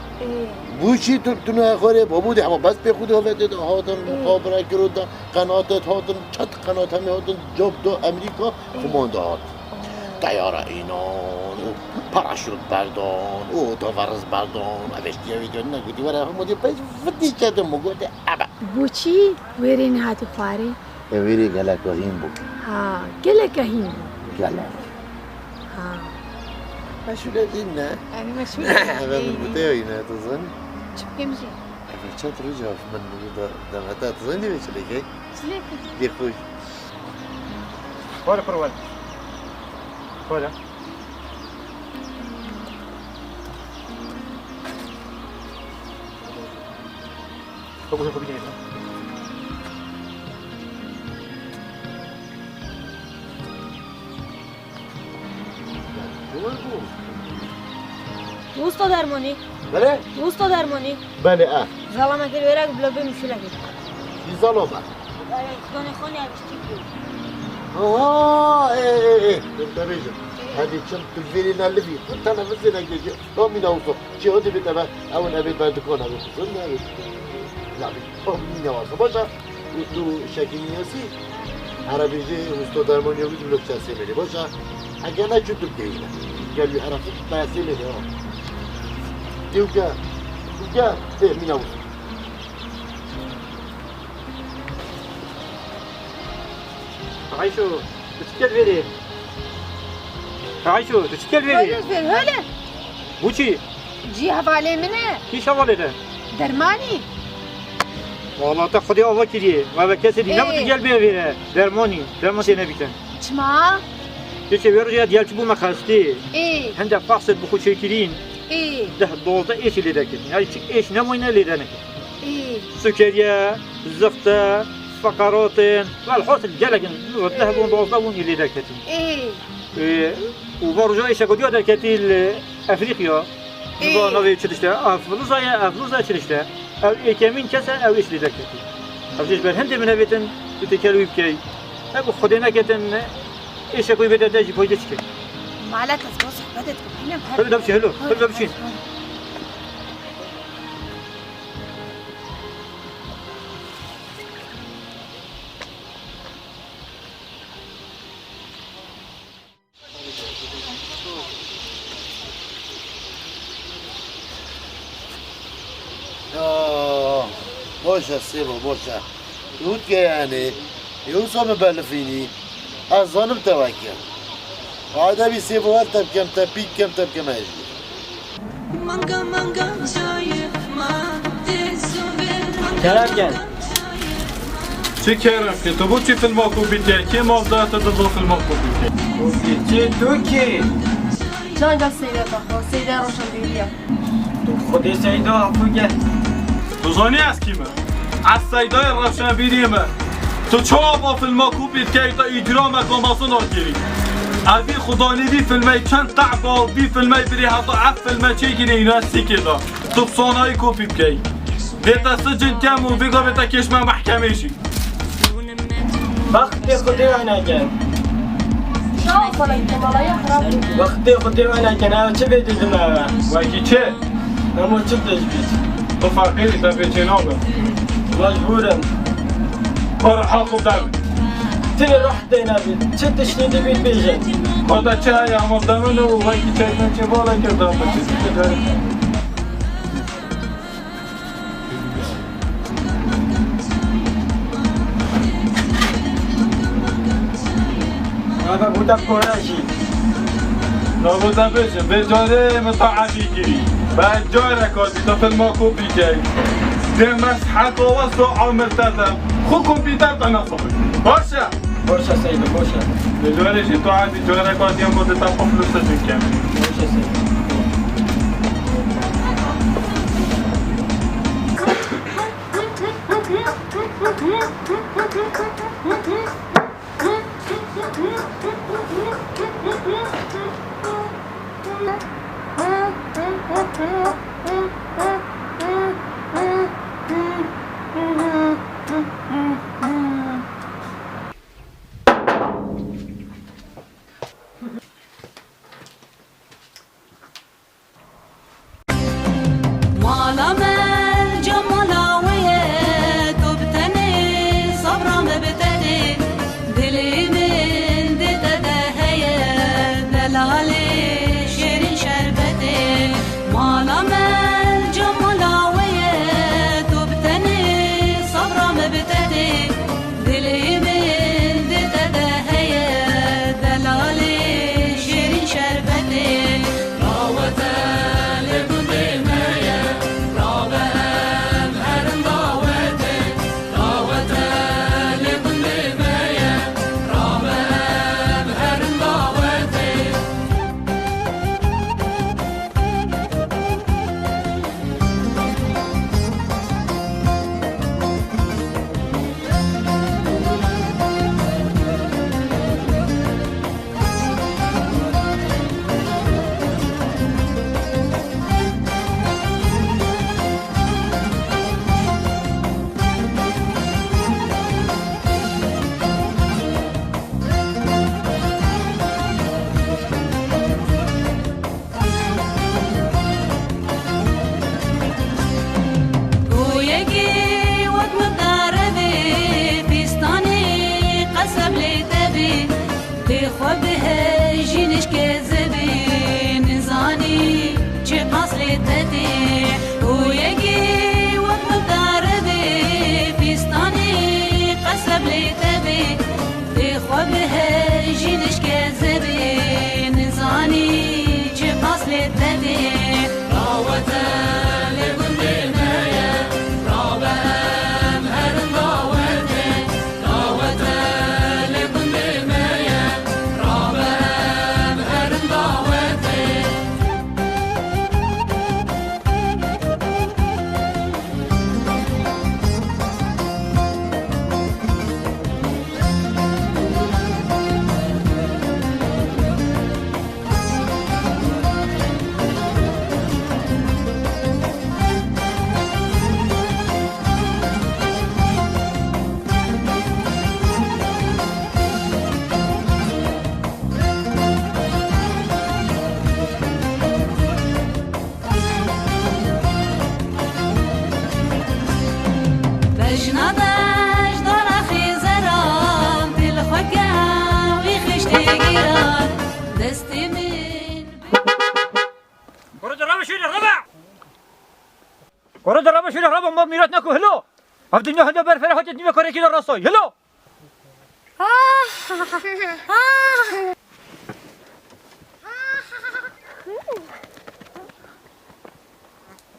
Bû çî tu, tu nayê xwarê? Babû dê hema bes pê xwe dê hovetê de hatin, Ê. Muxabere kiro da, qenatê hatin, çet qenat hemî hatin, cop do Amerîka, Ê. Xumanda hat. Ê. Teyara înan û paraşût berdan û otoveriz berdan. Ev eştiye wî diyar negotî, were hemû dê pey vitî çetin, min gotê, ebe. Bo çî wêrê nehatî xwarê? E, wêrê geleka hîn bû. Ha, geleka hîn bû. Gelek. Ha. Meşhûr e, ne? Yanî meşhûr e. Eve min gotê wî ne, tu zanî? Çi bikim jî? Eve çend roj ev min da demete, tu zanî vê çilekê? Çilekê? Lê xwe. Xwar pir wel. Xwar e. Usta dermanî. Belê? Usta dermanî. Belê, e. Zalama kir wêrek bila bê muşkilekê. Kî zalama? Ay, ay, xidonê xwe nîya biştî kir. Aha, ê, ê, ê. Dur te bêjim. Hadi çim tu vêrê ne livî. Tu tenefusê nekê. Tamîna usta. Çi hadi bê te be. Ew ne bê berdikon, ew xizin ne bê. Nabê. Tamîna wasa. Başa. û tu şekilniyasî, erebî jî usta dermanî wî diblo çend sêmêlê, baş e? Heke ne çû tu bigihîne. Gel wî erefî tu taya sêmêlê ha. Dê û gel. Û gel. Ê, mîna wisa. Ayşo, tu çi kel vêrê? Ayşo, tu çi kel vêrê? Öyle, öyle. Bu çi? Cî hevalê min e. Kî hevalê te? Dermanî. Wala te Xwedê ava kiriye. Me ve kesê dî Ê. Nebû tu gel bê vêre. Dermanî. Derman tê nebîtin. Çima? Keçê wê rojê ya diyel çi bû me xestê. Ê. Hende fahset bi xwe çêkirîn. Ê. Deh dozdeh êşî lê dekirin. Yani çi êş nemayne lê denekir. Ê. Sukeriye, zixte, feqerotin. Velhasil gelek in. Deh bûn, dozdeh bûn lê deketin. Ê. Ê, û va roja êşeka diya derketî li Efrîqya. Ê. Niza navê çi tişt e? Efluza ye, efluza çi tişt e? Ew êkemîn kes e, ew êş lê derketî. Ev jî ji ber hindê min nevêtin, tu têkel wî bikey. Ev Xwedê neketin, êşek wî bête te jî fayde çi ke? Mala kes bo sohbet et ku hîne her. Hadi de biçî, helo, hadi de biçî. Ya, boş e Sêbo, boş e. Yût ke yani, yût so mi belifînî. Ez zanim te weke. Wade bî Sêbo, her te bikem, te pîk kem, te bikem ez jî. Kerem gel. Çi kerem ke? Tu bo çi filma kopî dikey? Kê maf da te di bo filma kopî dikey? Kopî çi? Tu kî? Çanga Seyda te xwe, Seyda Roşanbîrî ye. Tu xwedê Seyda, tu gel. Tu zanî ez kî me? Ez Seydayê Rewşenbîrî me. Tu çawa va filma kopî dikey, te îcrameke mezin a kirî. Ez vî xudanî vî filmey çend tehba, vî filmey birî heta ev filme çêkirî, îna sîkê da. Tu bi sanayî kopî bikey. Vê te sicin kem û vê gavê te kêşme mehkemê jî. Wextê Xwedê wayne ken. Wextê Xwedê wayne ken, ew çi vê didin ew e? Wekî çi? Hemû çi tişt bît. Tu feqîrî, te pê çê nabe. Mecbûr im. Bar haq û dev. Ti rih tê nebît. Çi tiştî dibît bêjin. Xweda çi heye, hema demin û wekî çekme çê vala kir, da xwe çi dibît. Eve bûte kore jî. Nabo te bêjim, vê carê min taetî kirî. Be careka dî te filma kopî key. Dê mesheka we so amir te de. Xwe kompîter te nesixin. Baş e? Boş e Seydo, boş e. Vê carê jî taetî careka dî em bo dê te qufl û sicin ken. Boş e Seydo. Mala me cem mala we ye, tu bi tenê, sabra me bi tenê. Dilê min di te de heye, delalê şêrîn şerbetê. Mala me cem mala we ye, tu bi tenê, sabra me bi tenê. Dilê min di te de heye, delalê Xwe bihejî nişke zebê, nizanî çiqas lê te tê. Û yekê wek min daribê, fîstanê qeseb lê te bê. Dê xwe bihejî nişke zebê, nizanî çiqas lê te tê. Dawete lê gundê me ye, rabe em herin dawetê. Dawete lê gundê me ye, rabe em herin dawetê. Bejna bejdara xêzeran, dil xwe ke wî xiştê giran, destê min. Kore de rabe şûre, rabe! Kore de rabe şûre, rabe, ma mîrat neko, hilo! Ev dinya hilo berfere hatê dinya korekî de rasoy, hilo!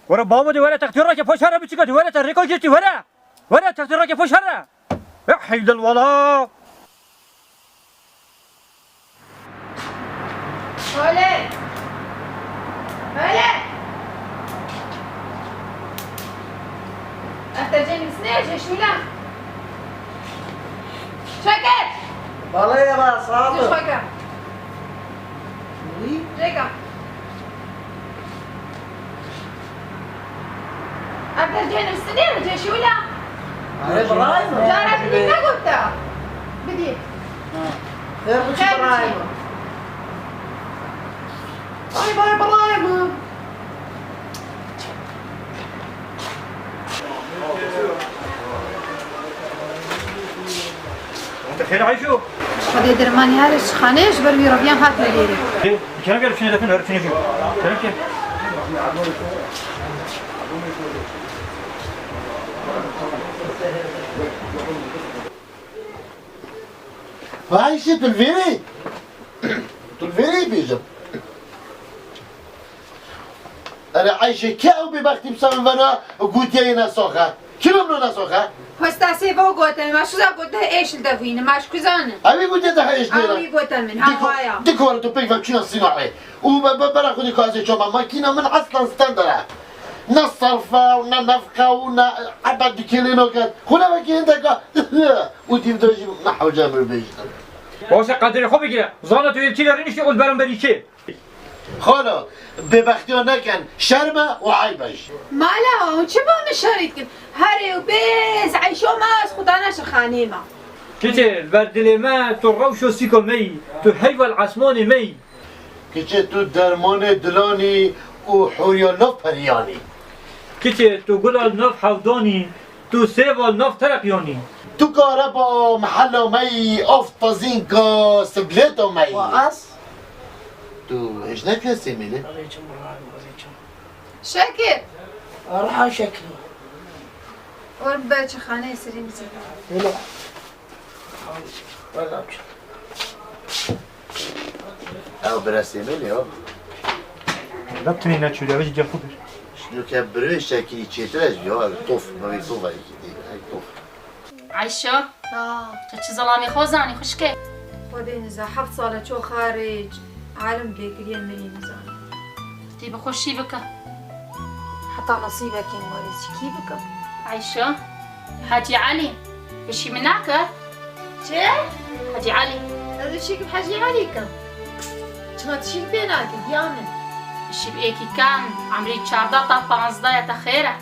Were babo de were, textê rake poşare biçika de were, te rêko girtî were. Were textê rake poşare. Ya heydel wala. Öyle. Öyle. Ev te cem isne je şûla. Çekil! Balê va, sağ ol. Düş baka. Wî? Çeka. Ev te cem isne je şûla. Are, birayê min. Cara bidî ne gotta. Bidî. Ha. Xêr biçî, birayê min. Bay bay, birayê min. Te xêr Ayşo. Xwedê dermanî here ji xaneyê ji ber wî reviyan hatine lêrê. Ê, kerem gel şunu defin, her şunu şu. Kerem gel. Vay, Ayşe, tu li vêrê? Tu li vêrê bêjim. Erê Ayşe, kê ew bêbextî bi ser min vena gotiye yê nesoxe? Kî li min nesoxe? Hostasê bo gote, ma şuza gote êş li devîne, ma şkuzanin. Ew ê gotiye te êş dêre. Ew ê gote min, ha waya. Dikor tu pêk ve çûna sînahê. Û be, be, bera xwedî ka ez ê çoma makîna min eslan standard e. Ne sarfa û ne nefqa û ne ebed dikêlê noket. Xwina vekî hindeka. Û dîv de jî ne hewce min bêjtin. Baş e, qedirê xwe bigire. Zana tu yê kî le rîniştî û li beramberî kê? Xalo, bêbextiya nekin, şerm e û eyb e jî. Mala, û çi bo min şerî dikin? Herê û bêz, eyşo ma ez xuda neşe xanê ma. Keçê, li ber dilê me tu rewş û sîko me yî, tu heyva li esmanê me yî. Keçê, tu dermanê dilanî û hûriya nav periyanî. Keçê, tu gula nav hewdanî, tu sêva nav tereqyanî. Tu kareba mehela me yî, av tezînka siblêta me yî. Wa ez? Tu hêj nekiriye Sêmêlê? Erê çim birayê min, erê çim. Şekir. Erha Şekir. Or be çi xaneyê serî bize. Wele. Wele çi. Ew bira Sêmêlê ya. Bak tu ne çû, ew jî cem xwe bir. Şino ke birê Şekirî çêtir e jî ya, ew tof, mevê tof e, ew tof. Ayşe, ha, tu çi zelamê xwe zanî xwişkê? Xwedê niza, heft sal e çû xarîc, alim bêkiriye min nizanî. Tê bi xwe şî bike. Heta nesîbekê min werê çi kî bikim? Ayşe, Hecî Elî, bi şî min nake? Çi? Hecî Elî. Ez ê şî kim Hecî Elî kim? Çima tu şî pê nake, giya min? Şî bi êkî kem, emrî çardeh ta panzdeh ye, te xêr e.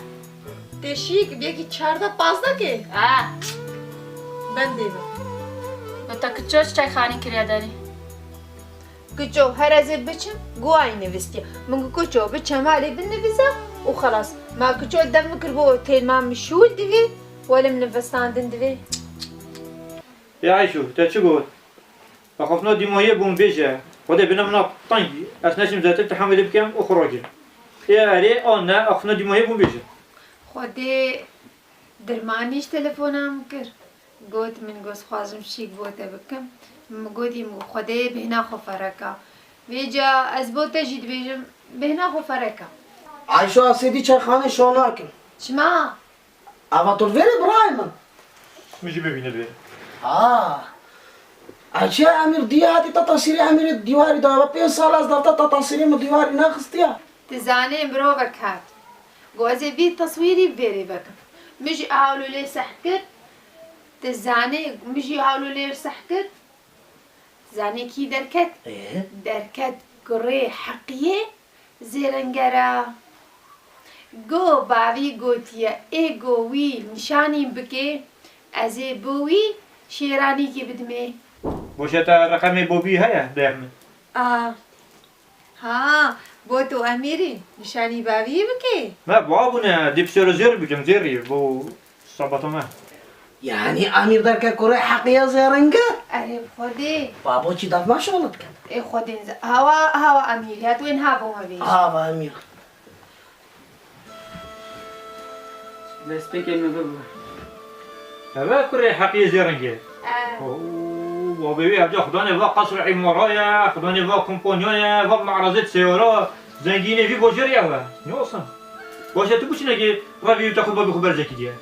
Tê şî ki, yekî çardeh pazdeh ke? Ha. Bendê be. No te kiço çi çayxanî kiriye derî? Kiço, her ez ê biçim, guayî nivîstiye. Min got, kiço, bi çemalê binivîze û xelas. Ma kiço dem min kir bo têlma min şûl divê, welê min nivistandin divê. Ya Ayşû, te çi got? Axaftina dîmahiyê bûn bêje. Xwedê bine min a teng. Ez neçim zêtir tehamilê bikim û xwe ragirim. Ê erê, a ne, axaftina dîmahiyê bûn bêje. Xwedê dirmanî ji telefona min kir. Got min, got, xwazim şîk bo te bikim. Min gotî, min got, Xwedê bêhna xwe fereka. Vêca ez bo te jî dibêjim, bêhna xwe fereka. Ayşo, ez êdî çayxanê şo nakim. Çima? Ava tu li vêrê birayê min. Min jî bibîne li vêrê. Ha. Ayşe, Emîr diya hatî ta tasîrê Emîrê dîwarî da. Ava pênc sal ez da ta tasîrê min dîwarî nexistiya. Ti zanê mirovek hat. Got ez ê vî teswîrî vêrê vekim. Min jî hawlo lê seh kir. Ti zanê, min jî hawlo lê seh kir. Ti zanê kî derket? Ê? Derket kurê Heqiyê Zêrengera. Go bavî gotiye, ê go wî nîşanî bikê, ez ê bo wî şêranîkê bidimê. Boşe te reqemê bobî heye, deh min. A. Ha, bo tu Emîrî, nîşanî bavî bikê. Me ba bûne, dê pişero zêr bikim, zêrî, bo sabata me. Yanî Emîr derke kurê Heqiya Zêrenge? Erê, bi Xwedê. Babo çi daf maşallah dikin. Ê Xwedê nize. Hawa, hawa Emîr, ya tu ên ha bo me bêj. Hawa Emîr. Destpêkê min bibû. Eve kurê Heqiyê Zêrengê. E. Oo, babê wî evca xudanê va qesr îmara ye, xudanê va kompanya ye, va me'razê seyara, zengînê vî bajêrê ew e. Ne olsun? Baş e, tu biçinekê revî te xwe babê xwe berzekî diye.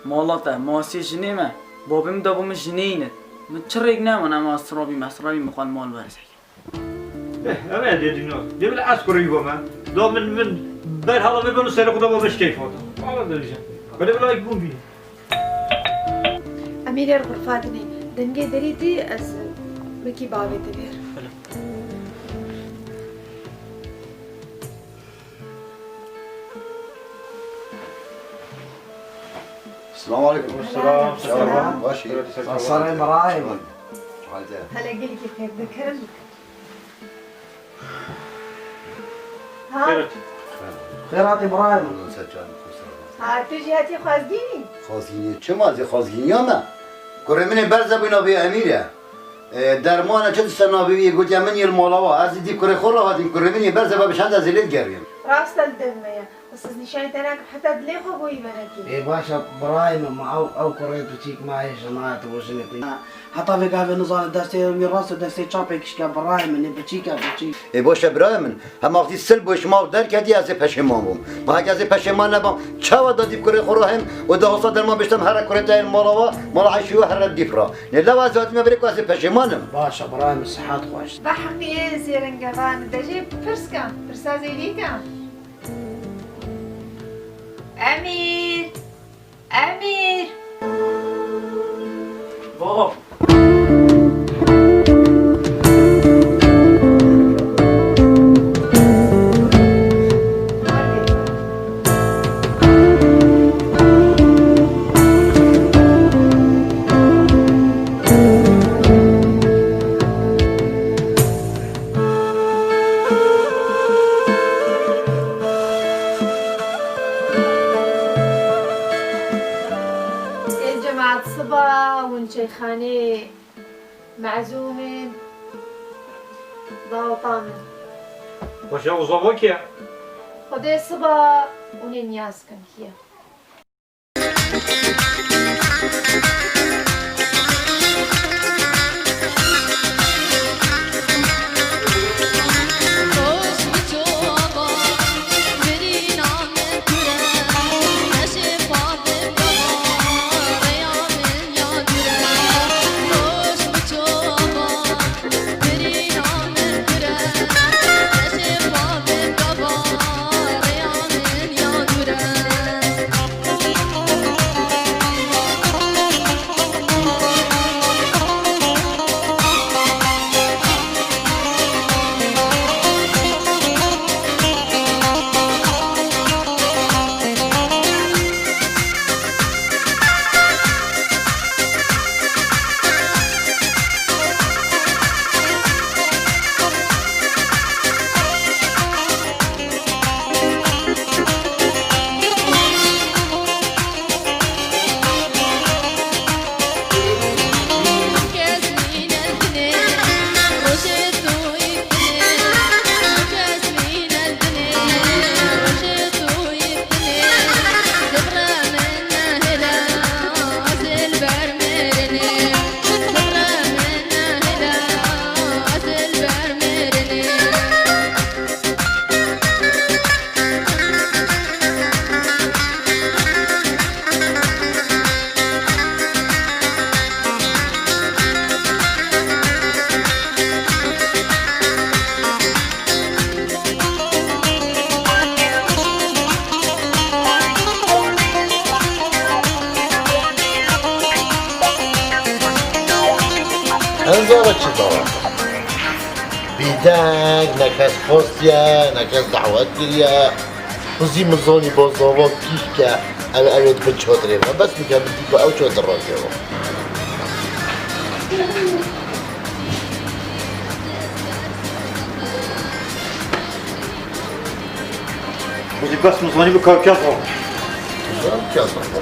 Mala te, ma sê jinê me. Babê min da bo min jinê îne. Min çi rêk nemane, ma sirabî me, sirabî min xwe mal berzekî. Eh, ev e dê dinya. Dê bile ez kurê wî bame. Da min, min ber hala vê beno serê xwe da bame şikeyf hata. Hala derîje. Bele bile ek bûn bî. Emîr yer xurfa dinê. Dengê derî tê ez wekî bavê te bêr. Bile. Selamun aleyküm. Selam, selam. Baş e. Hasan Emrayim. Halde. Hele gelî ki pek de kerem. Ha? Xêrat. Xêrat Îbrahîm. Sen can, kusura bakma. Ha, tu jî hatî xwezgînî? Xwezgînî, çima zî xwezgîniya me? Kurê min ê berze bûna bê Emîr e. E, dermana çi dise nabê wî, gotiye min yê li mala wa. Ez dî kurê xwe re hatîm, kurê min ê berze ve bi çend ez ê lê digeriyim. Rast e, li dev me ye. Siz nîşanî te nakim, heta dilê xwe goyî venekî. Ê, baş e, birayê min, ma ew, ew kurê piçîk ma hê jina ye, tu bo jinê tu. Heta vê gavê nizane destê wî rast û destê çapê kişke, birayê min, ê piçîk e, piçîk. Ê, baş e, birayê min, hema wextî sil bo ji mal derketî ez ê peşêman bûm. Ma heke ez ê peşêman nebam, çawa da dîp kurê xwe rahim û da hosta derman biştem here kurê te yên mala wa, mala heşî we here dîp ra. Nê lew ez hatime birê ku ez ê peşêman im. Baş e, birayê min, sihet xweş. Be heqiyê zêrenge van, de jê pirs ke, pirsa zêdî ke. Emîr! Emîr! Baba! Ê cemaat, siba hûn çeyxanê mezûm in, daweta min. Baş e, o zava kî ye? Xwedê siba hûn ê niyaz kin kî ye. Zava çi zava? Bîdeng, ne kes xwestiye, ne kes dawet kiriye. Hizî min zanî bo zava kîşke, ew, ew ê dibin çadirê ve. Bes min ke min dî ku ew çadir rakeve. Wekî bes min zanî bi kawkiyaz bû. Kawkiyaz bû.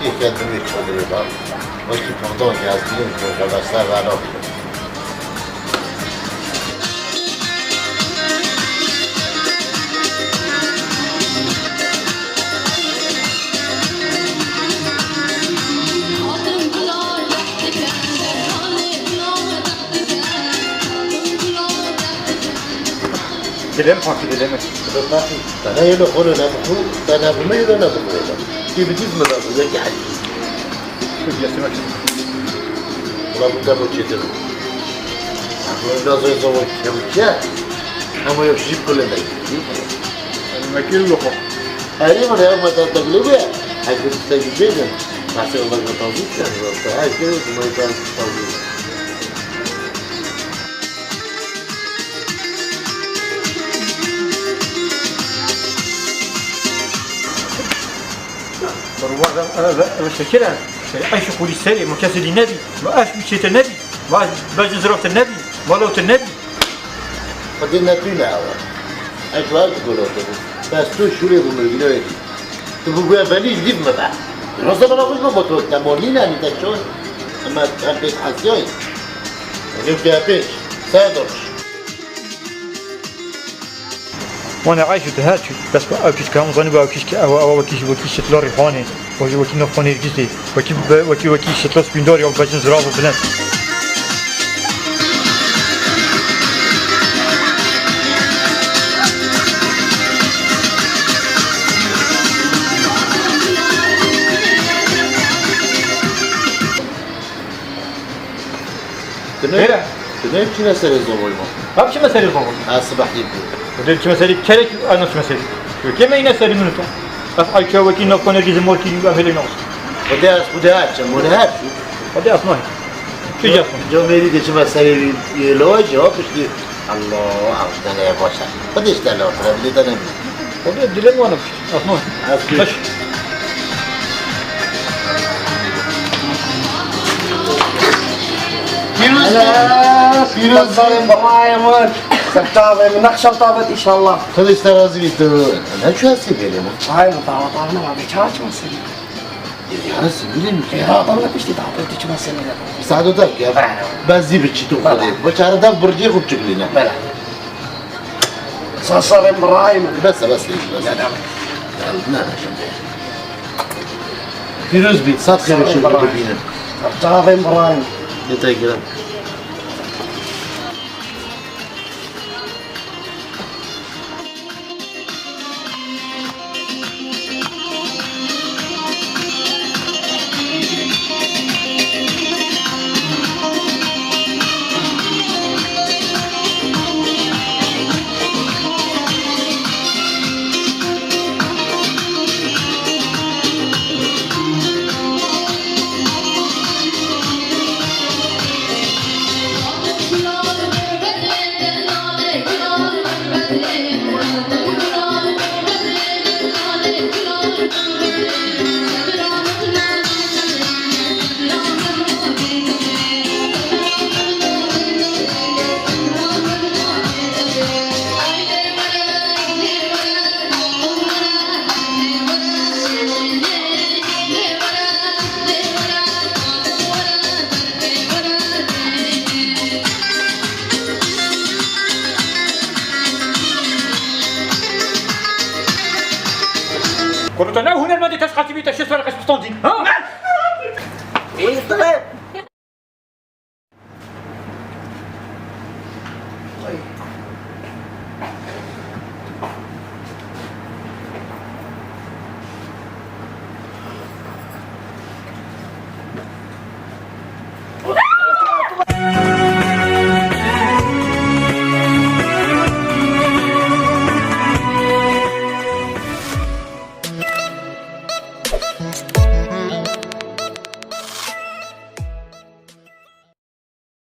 Yê kendim yê çadirê da. Wekî pardon ki ez bînim ki xebesta ve nabînim. Dilê min pakî, dilê min. Dilê pakî. Te ne yê li xwe ne bi xwe, te ne bi me yê ne bi xwe. Kî bi dîz min re bi, wekî heyî. Kurdiyê simek. Ulan bu da bu çetin. Bu da zor zor kemçe. Ama yok, jip bile ne. Mekil yok. Hayır mı ya, ma da da bile bu ya. Hayır, sen gideceksin. Nasıl olacak, tavuk sen. Hayır, sen olsun, ben tavuk. Şekil e. Şey, eş xulî serê, ma kesê dî nebî. Ma eş wî çête nebî. Ma bejin zirafte nebî. Ma lawte nebî. Xwedê ne tu ne ew e. Eş wa tu golo tu. Bes tu şûrê bu mirgîno yedî. Tu bûbûye velî ji dîv min be. Roza bana xwe ji bo tu te mor nîne, nî te çon. Ema em pêk hesiyayî. Rêv ke pêk. Ser doş. Wane Ayşe tu her çi. Bes ku ew kîşka hemû zanî, ew kîşka ew, ew wekî, wekî şitla rîxanê. Wekî, wekî navxwe nêrgîzê. Wekî be-, wekî, wekî şitla spîndar ya bejin zirav û bilind. Tu ne, Nere? Tu ne biçîne serê zovayê ma? Ha, biçîme serê zovayê. Ha, sibehî bû. Tu dê biçîme serê kerek, ez naçîme serê. Tu kê me îne serê min û te? Ez ay çawekî navxwe nêrgîzê mor kî, em hêlê navxwe. Xwedê ez, Xwedê ez çim, Xwedê her çû. Xwedê ez nahê. Çi cihaz xwe? Camêrî de çime serê wî, yê lawajî ha piştî. Allah, ew tane ye baş e. Xwedê ji te lawaz re bidê te ne. Xwedê dilê wan e piştî. Asma. Ez pê. Baş. Pîroz be. Pîroz be. Serdarê birayê min. Serdarê min. Nexşa tabet inşallah. Xwedê ji te razî bî tu. Ne çû hesê bêlê min. Hayır, dawa dawa ne var. Bir çağır çağır seni. Ê, ya, singilê min. Ê, ya, bana piştî dawa tu çima seni de. Sado da gel. Ben zî biçî tu Xwedê. Bu çare da bircê xwe biçiklîne. Bela. Sasarê birayê min. Bes, bes, bes. Ne, ne. Ne, ne, şimdi. Pîroz bî, sat xêrê şûrê bibînin. Çavên birayê min. Detay giran. Kurutana hunermendê teşqatî bî te şêst were qeşpistan dîn. Ha?